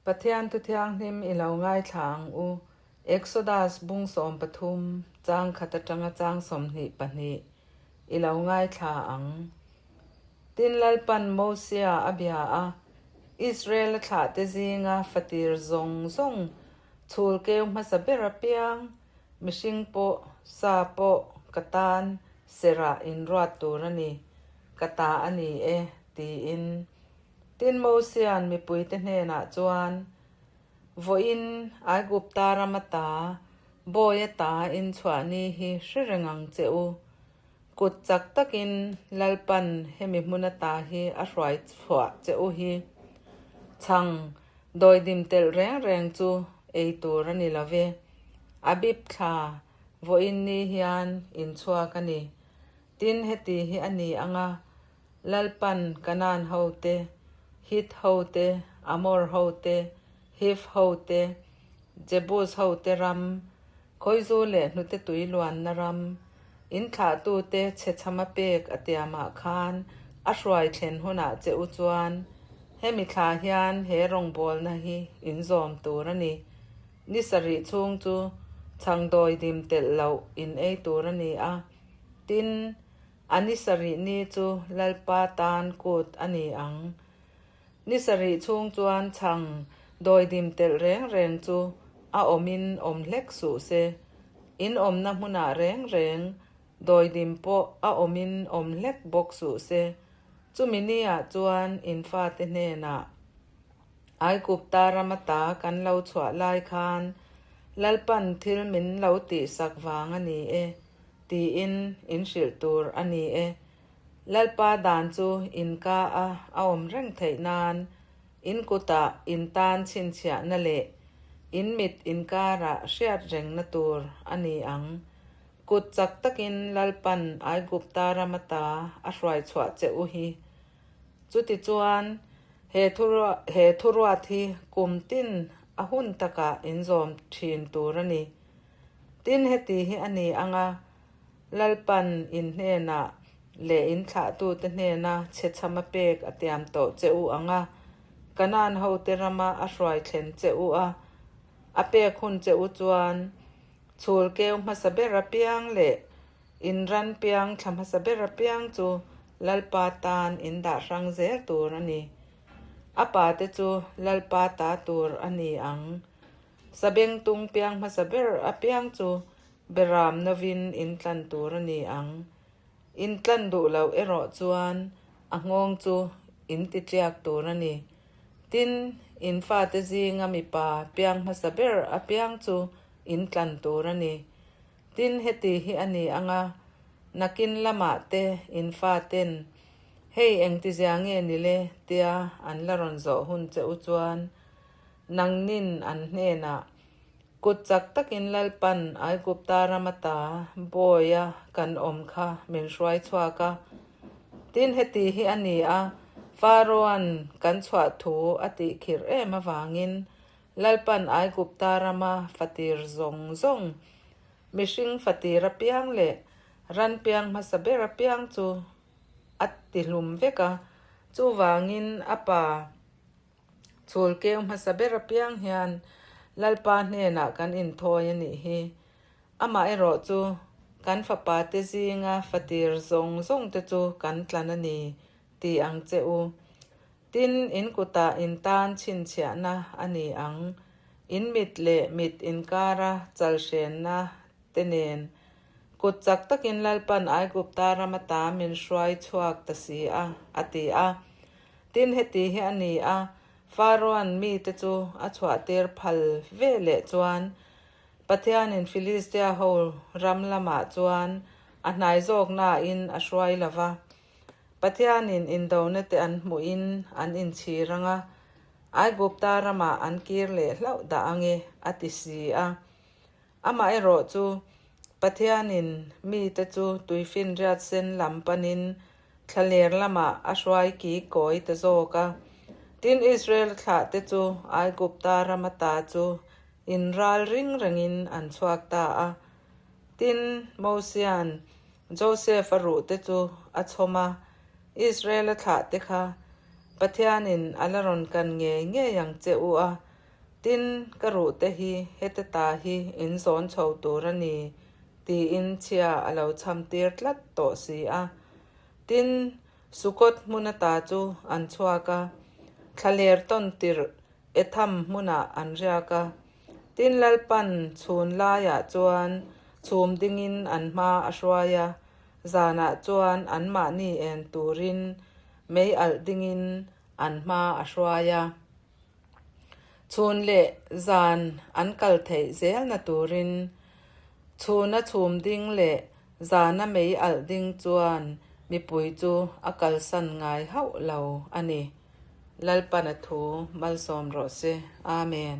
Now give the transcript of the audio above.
Pathian thu thianghlim i lo ngaithla ang u. Exodus bung 13 chang khat atanga chang 22 i lo ngaithla ang. Tin Lalpan Mosia a bia a, Israel-a thlahte zinga fatir zawng zawng chhul keu hmasa ber apiang, mihring pawh, sa pawh ka tan serah inruat tur a ni, ka ta a ni e, tiin. Tin Mosia'n mipuite hnenah chuan, Vawiin Aigupta ram ata bawi ata inchhuah ni hi hre reng ang che u. Kut chak takin Lalpan hemi hmun ata hi a hruai chhuah che u hi. Chhang dawidim telh reng reng chu ei tur a ni lo ve. Abib thla vawiin ni hian inchhuak a ni. Tin heti hi a ni ang a, Lalpan Kanaan hote, Hit hote, Amor hote, Hiv hote, Jebus hote ram, Khawizu leh hnute tui luanna ram, in thlahtute chhechhama pek a tiamah khan a hruai thlen hunah che u chuan hemi thla hian he rawngbawlna hi in zawm tur a ni. Ni sarih chhung chu chhangdawi dim telh loh in ei tur a ni a, tin, A ni sarih ni chu Lalpa tan kut a ni ang. Ni sarih chhung chuan chhang dawidim telh reng reng chu a awmin awm hlek suh se. In awmna hmunah reng reng dawidim pawh a awmin awm hlek bawk suh se. Chumi niah chuan in fate hnenah Aigupta ram ata kan lo chhuah lai khan Lalpan thil min lo tihsak vang a ni e. Tiin in hrilh tur a ni e. Lalpa dan chu in ka a a awm reng theih nan in kutah in tan chhinchhiahna leh in mit inkarah hriat rengna tur a ni ang. Kut chak takin Lalpan Aigupta ram ata a hruai chhuah che u hi. Chutichuan he he thuruat hi kum tin a hun takah in zawm thin tur a ni. Tin heti hi a ni ang a, Lalpan in hnenah leh in thlahtute hnena chhechhama pek a tiam tawh che u ang a, Kanaan hote rama a hruai thlen che u a, a pek hun che u chuan chhul keu hmasa ber apiang leh in ran piang thla hmasa ber apiang chu Lalpa tan in dah hrang zel tur a ni. A pate chu Lalpa ta tur a ni ang. Sabengtung piang hmasa ber apiang chu beram novin in tlan tur a ni ang. In tlan duh loh erawh chuan a nghawng chu in ti tliak tur a ni. Tin, in fate zinga mipa piang hmasa ber apiang chu in tlan tur a ni. Tin, heti hi a ni ang a, nakin lamah te in faten, Hei engtizia nge ni le? tia an la rawn zawh hun che u chuan, Nangnin an hnenah, Kut chak takin Lalpan Aigupta ram ata bawia kan awm kha min hruai chhuak a. Tin heti hi a ni a, Pharaoh-a'n kan chhuah thu a tih khirh em avangin Lalpan Aigupta rama fatir zawng zawng, mihring fatir apiang leh ran piang hmasa ber apiang chu a tihlum vek a. Chuvangin a pa Chhul keu hmasa ber apiang hian Lalpa hnenah kan inthawi a nih hi. Amah erawh chu kan fapa te zinga fatir zawng zawng te chu kan tlan a ni ti ang che u. Tin, in kutah in tan chhinchhiahna a ni ang. In mit leh mit inkara chalhrenna te nen kut chak takin Lalpan Aigupta ram ata min hruai chhuak ta si a, a ti a. Tin, heti hi a ni a, Pharaoh-a'n mite chu a chhuahtir phal ve leh chuan Pathianin Filistia ho ram lamah chuan a hnai zawknain a hruai lo va. Pathianin indona te an hmuhin an inchhir ang a, Aigupta ramah an kir leh hlauh dah ang e, a ti si a. Amaherawh chu, Pathianin mite chu tuifinriat sen lam panin thlaler lamah a hruai ki kawi ta zawk a. Tin, Israel thlahte chu Aigupta ram ata chu inral ring rengin an chhuak ta a. Tin, Mosia'n Joseph-a ruhte chu a chhawm a, Israel-a thlahte kha Pathianin a la rawn kan ngei ngei ang che u a. Tin, ka ruhte hi heta ta hi in zawn chho tur a ni, tiin chhia a lo chham tir tlat tawh si a. Tin, Sukot hmun ata chu an chhuak a, thlaler tawn tirh Etham hmunah an riak a. Tin, Lalpan chhun laiah chuan chhum dingin an hma a hruai a, zanah chuan anmahni en turin mei alh dingin an hma a hruai a. Chhun leh zan an kal theih zelna turin chhuna chhum ding leh zana mei alh ding chuan mipui chu a kalsan ngai hauh lo a ni. Lalpana thu malsawm rawh se. Amen.